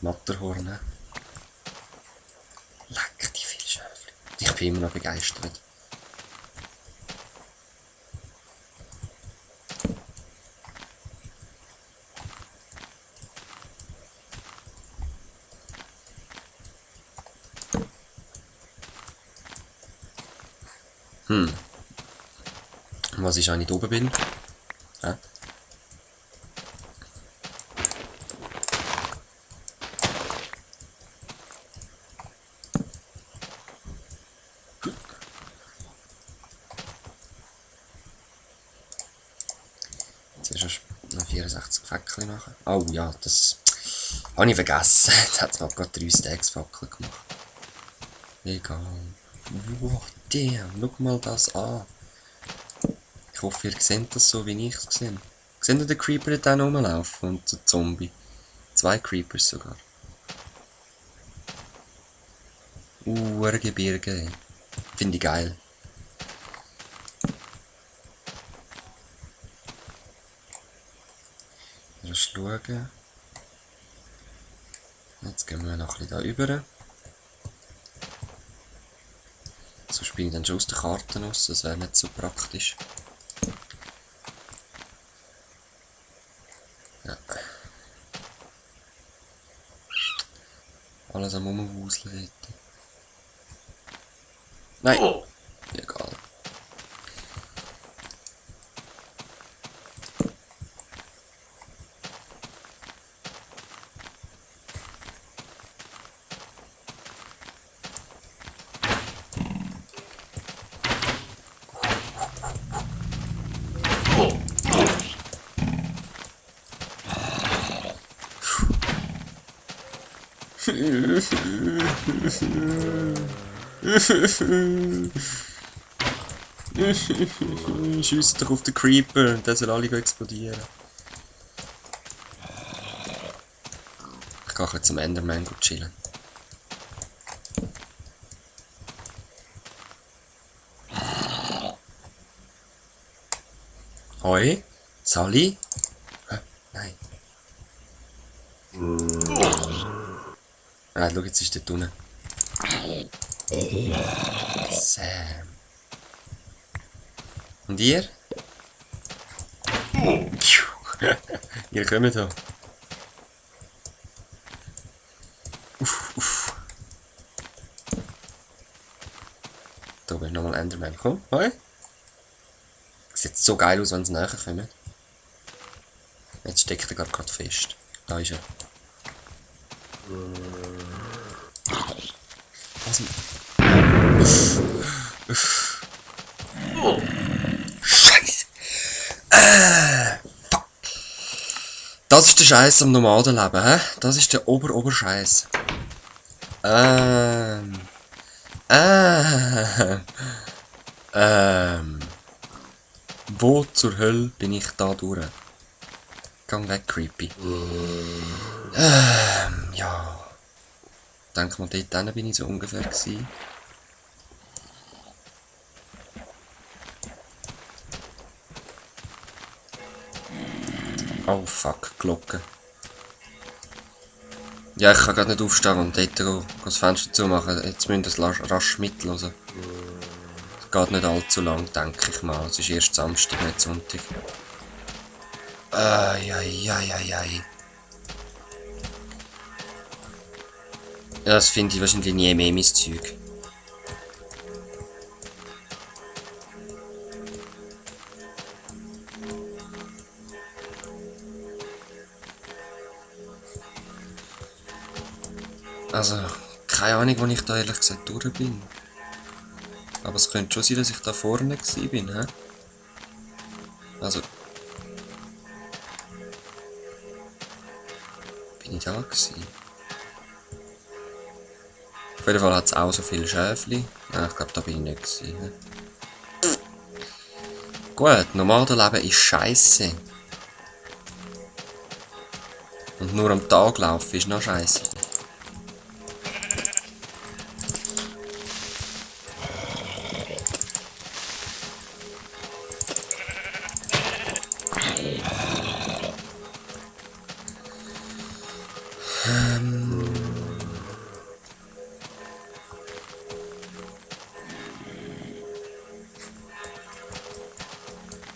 Matterhorn. Lecker, die viel Schäfli. Ich bin immer noch begeistert. Was ist, wenn ich da oben bin? Hä? Jetzt ist erst noch 64 Fackeln machen. Oh ja, das habe ich vergessen. Jetzt hat es mal gerade 3 Stacks Fackeln gemacht. Egal. Wow, damn, schau mal das an. Ich hoffe, ihr seht das so, wie ich es sehe. Seht ihr den Creeper da rumlaufen und der Zombie? 2 Creepers sogar. Gebirge. Finde ich geil. Erst schauen. Jetzt gehen wir noch ein bisschen da rüber. So spiele ich dann schon aus den Karten aus, das wäre nicht so praktisch. Ja. Alles am Rumwuseln dort. Nein! Oh. Egal. Schiessen doch auf den Creeper, der soll alle explodieren. Ich gehe jetzt zum Enderman chillen. Hoi? Sally? Hä? Nein. Ah, schau, jetzt ist der unten. Sam. Und ihr? Ihr kommt da. Uff. Da oben nochmal Enderman. Komm, hoi. Sieht so geil aus, wenn sie näher kommen. Jetzt steckt er gerade fest. Da ist er. Was? Scheiße! Fuck! Das ist der Scheiß am normalen Leben, hä? Das ist der Oberscheiß. Wo zur Hölle bin ich da durch? Gang weg, creepy. Ja. Denk mal, dort hinten bin ich so ungefähr gewesen. Oh fuck, Glocke. Ja, ich kann gerade nicht aufstehen und dort das Fenster zumachen. Jetzt müssen wir das rasch mithören. Es geht nicht allzu lang, denke ich mal. Es ist erst Samstag, nicht Sonntag. Ja, das finde ich wahrscheinlich nie mehr mein Zeug. Also, keine Ahnung, wo ich da ehrlich gesagt durch bin. Aber es könnte schon sein, dass ich da vorne gewesen bin, hä? Also... Bin ich da gewesen? Auf jeden Fall hat es auch so viele Schäfli. Ja, ich glaube, da bin ich nicht gewesen, hä? Gut, Nomadenleben ist scheiße. Und nur am Tag laufen ist noch scheiße.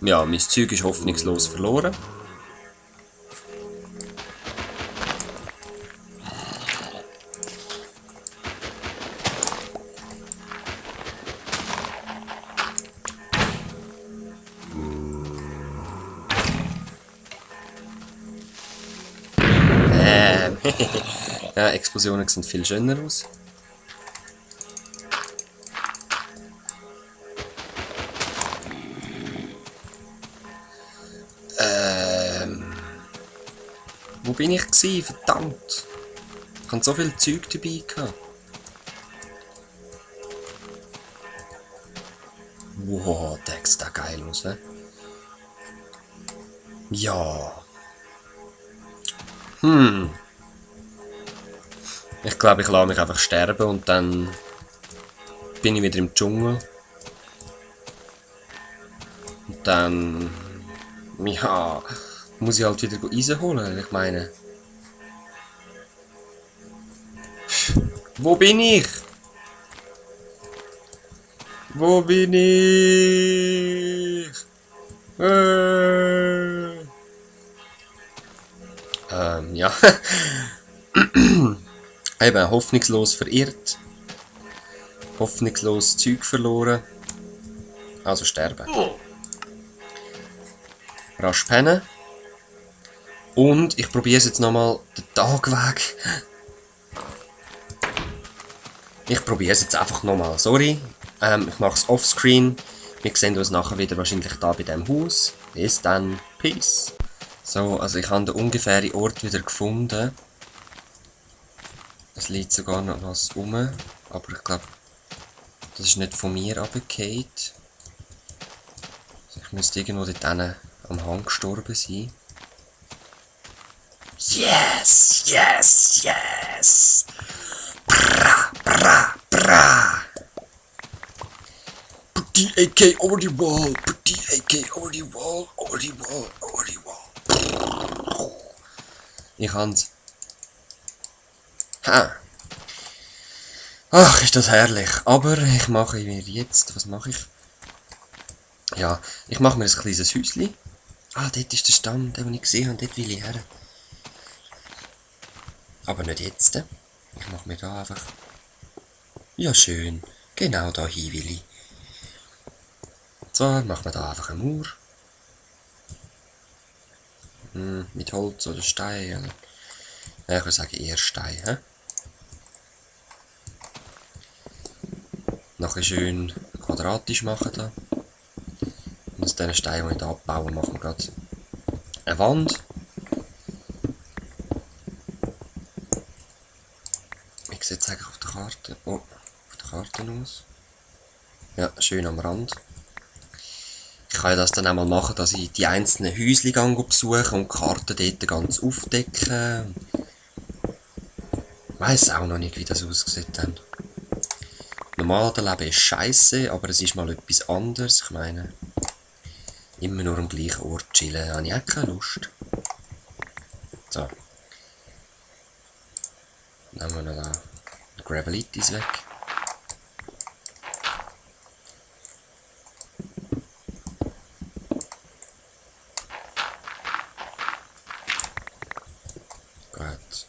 Ja, mein Zeug ist hoffnungslos verloren. Ja, Explosionen sehen viel schöner aus. Wo bin ich gsi? Verdammt! Ich hatte so viel Zeug dabei gehabt. Wow, der sieht da geil aus, hä? Ja. Ich glaube, ich lasse mich einfach sterben und dann bin ich wieder im Dschungel. Und dann... Ja... muss ich halt wieder Eisen holen, ich meine... Wo bin ich? Wo bin ich? Ja. Eben, hoffnungslos verirrt. Hoffnungslos Zeug verloren. Also sterben. Rasch pennen. Und ich probiere es jetzt nochmal den Tagweg. Ich probiere es jetzt einfach nochmal. Sorry. Ich mache es offscreen. Wir sehen uns nachher wieder wahrscheinlich da bei dem Haus. Bis dann. Peace. So, also ich habe den ungefähren Ort wieder gefunden. Es liegt sogar noch was rum. Aber ich glaube, das ist nicht von mir runtergefallen. Also ich müsste irgendwo dort hinten am Hang gestorben sein. Yes! Yes! Yes! Bra! Bra! Bra! Put the AK over the wall! Put the AK over the wall! Over the wall! Over the wall! Ich kann's. Ha! Ach, ist das herrlich. Aber ich mache mir jetzt... Was mache ich? Ja, ich mache mir ein kleines Häuschen. Ah, dort ist der Stamm, den ich gesehen habe. Dort will ich her. Aber nicht jetzt. Ich mache mir da einfach... Ja, schön. Genau da hin will ich. So, machen wir da einfach eine Mauer. Mit Holz oder Stein. Oder? Ja, ich würde sagen eher Stein. He? Nachher schön quadratisch machen da. Und aus diesen Steinen, die ich da abbaue, machen wir gerade eine Wand. Wie sieht es eigentlich auf der Karte? Oh, auf der Karte aus. Ja, schön am Rand. Ich kann ja das dann auch mal machen, dass ich die einzelnen Häuschen besuche und die Karte dort ganz aufdecken. Ich weiss auch noch nicht, wie das aussieht dann. Normal, das Leben ist scheiße, aber es ist mal etwas anderes. Ich meine, immer nur am gleichen Ort chillen, habe ich auch keine Lust. So. Nehmen wir noch da die Gravelitis weg. Gut.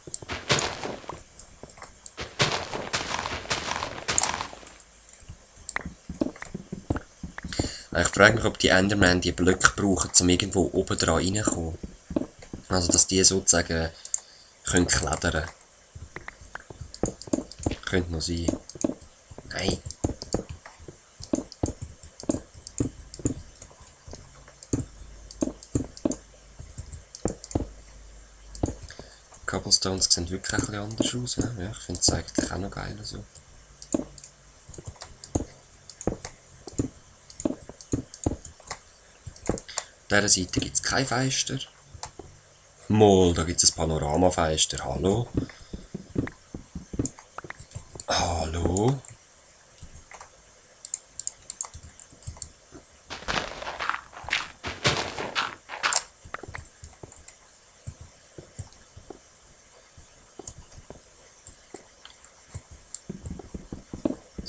Ich frage mich, ob die Endermen die Blöcke brauchen, um irgendwo oben dran reinzukommen. Also, dass die sozusagen können klettern. Könnte noch sein. Nein. Cobblestones sehen wirklich ein bisschen anders aus. Ja, ich finde es eigentlich auch noch geil so. Auf dieser Seite gibt es kein Fenster. Mal, da gibt es ein Panoramafenster. Hallo? Hallo?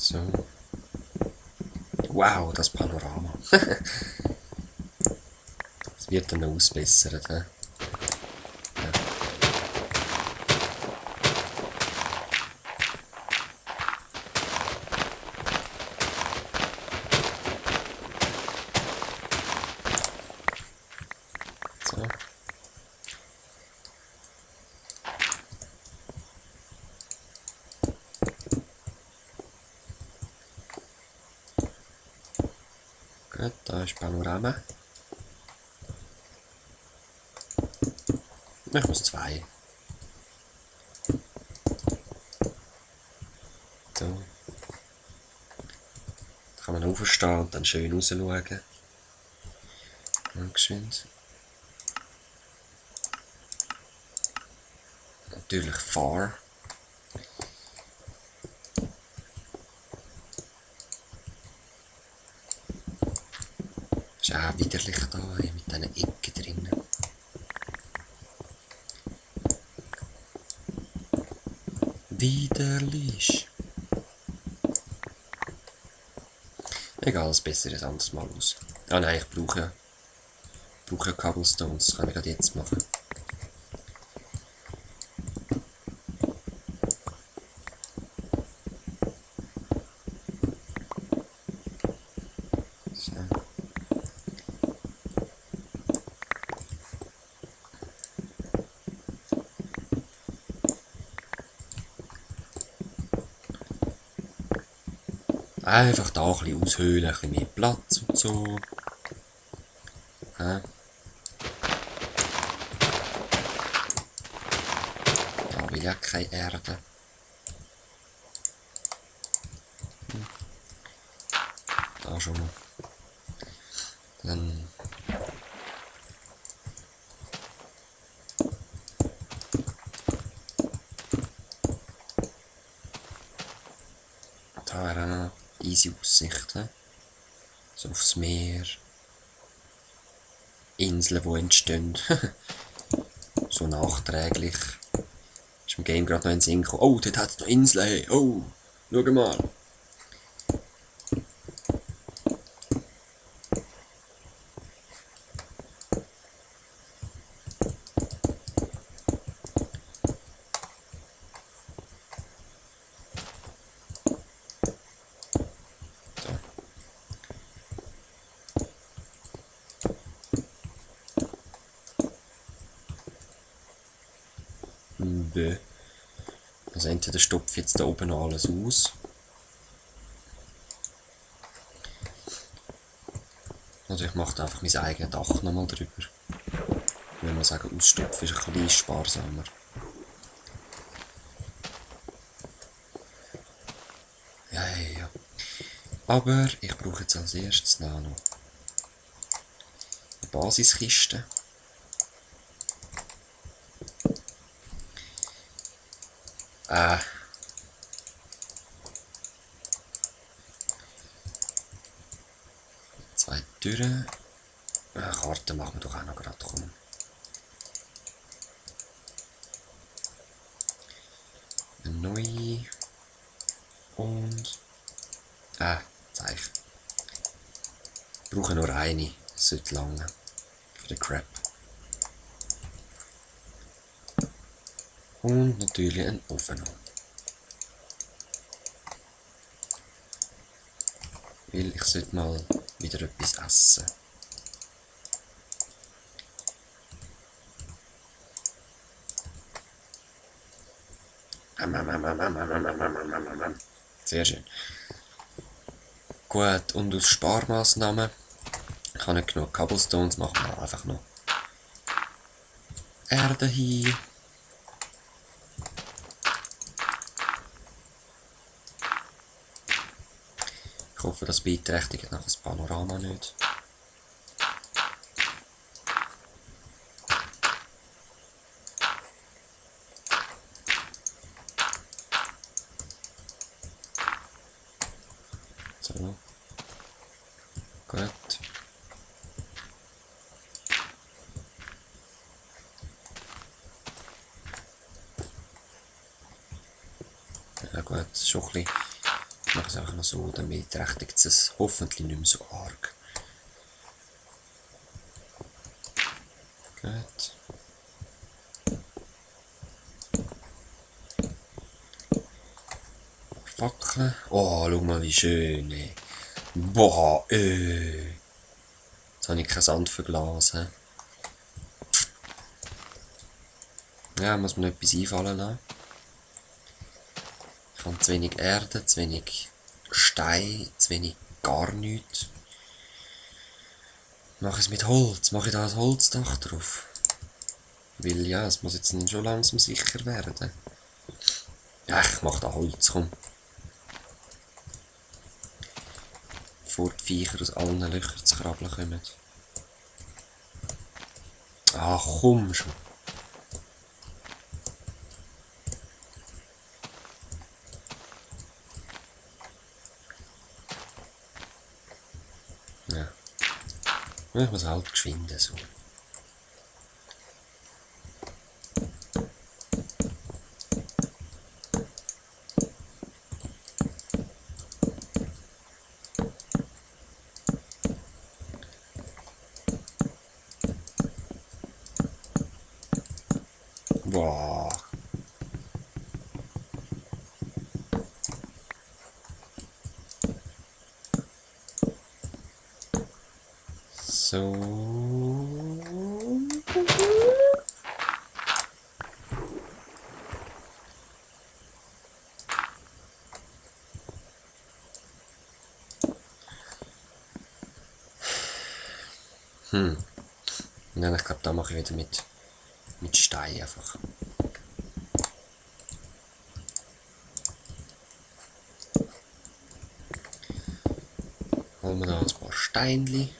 So. Wow, das Panorama. Es wird dann noch ausbessert. Ja. So. Gut, da ist Panorama. Ich muss 2. So. Da kann man aufstehen und dann schön raus schauen. Und geschwind. Natürlich Far. Ist auch widerlich da mit diesen Ecken drinnen. Widerlich. Egal, das besser ein anderes Mal aus. Ah nein, ich brauche Cobblestones. Das kann ich gerade jetzt machen. So. Einfach da ein bisschen aushöhlen, ein bisschen mehr Platz und so. Ja. Da will ich auch keine Erde. Da schon mal. Dann da wäre auch noch easy Aussicht. So aufs Meer. Inseln, die entstehen. So nachträglich. Ist im Game gerade noch in den Sinn gekommen. Oh, dort hat es noch Inseln. Hey. Oh, schau mal. Bäh. Also entweder stopfe ich jetzt da oben noch alles aus. Oder ich mache da einfach mein eigenes Dach nochmal drüber. Wenn man sagen, ausstopfen ist ein bisschen sparsamer. Ja, ja, ja. Aber ich brauche jetzt als erstes noch eine Basiskiste. Zwei Türen. Karte machen wir doch auch noch gerade. Komm. Eine neue. Und. Zeichen. Ich brauche nur eine. Das sollte lange. Für den Crap. Und natürlich einen Ofen noch. Weil ich sollte mal wieder etwas essen. Sehr schön. Gut, und aus Sparmaßnahmen, ich habe nicht genug Cobblestones, machen wir einfach noch Erde hin. Ich hoffe, das beeinträchtigt noch das Panorama nicht. So. Gut. Ja gut, das ist schon ein bisschen Ich mache es einfach noch so, damit rechtigt es hoffentlich nicht mehr so arg. Gut. Fackeln. Oh, schau mal, wie schön. Ey. Boah, Jetzt habe ich keinen Sand für Glas. He. Ja, muss mir noch etwas einfallen lassen. Ich habe zu wenig Erde, zu wenig Stein, zu wenig gar nichts. Mache ich es mit Holz? Mache ich da ein Holzdach drauf? Weil ja, es muss jetzt schon langsam sicher werden. Ja, ich mache da Holz, komm. Bevor die Viecher aus allen Löchern zu krabbeln kommen. Ah, komm schon. Ja. Ich muss halt geschwind so. Boah. So. Ja, ich glaube, da mache ich wieder mit Stein einfach. Holen wir da ein paar Steinchen.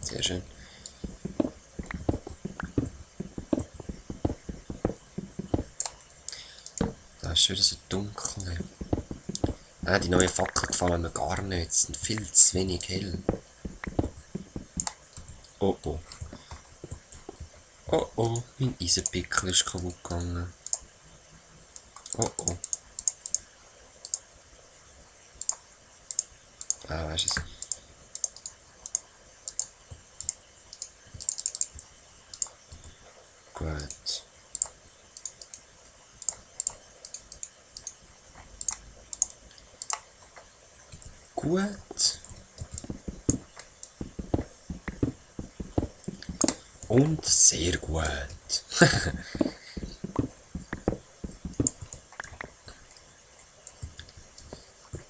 Sehr schön. Da ist schon wieder so dunkel. Ah, die neuen Fackeln gefallen mir gar nicht. Sie sind viel zu wenig hell. Oh oh. Oh oh, mein Eisenpickel ist kaputt gegangen. Oh oh. Ah, weißt du es? Gut. Gut. Und sehr gut.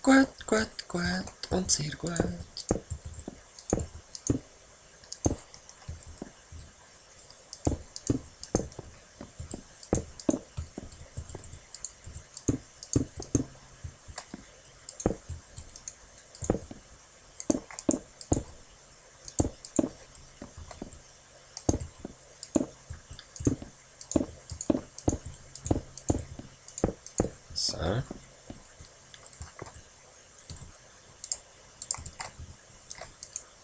Gut, gut, gut und sehr gut. So.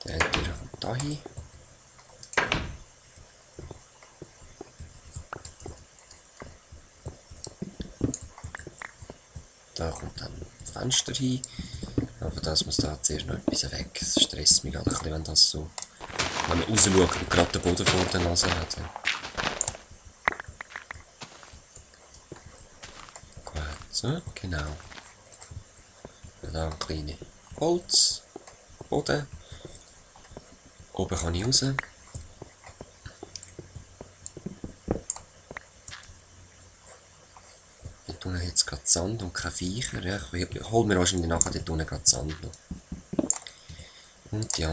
Der Tür kommt da hin. Da kommt dann das Fenster hin. Aber das muss da zuerst noch etwas weg. Es stresst mich gerade ein bisschen, wenn das so... Wenn man raus schaut und gerade den Boden vor der Nase hat. Gut, so, genau. Und da ein kleiner Holz. Boden. Oben kann ich raus. Dort unten hat es gerade Sand und keine Viecher. Ja, ich hole mir wahrscheinlich nachher dort unten gerade Sand noch. Und ja.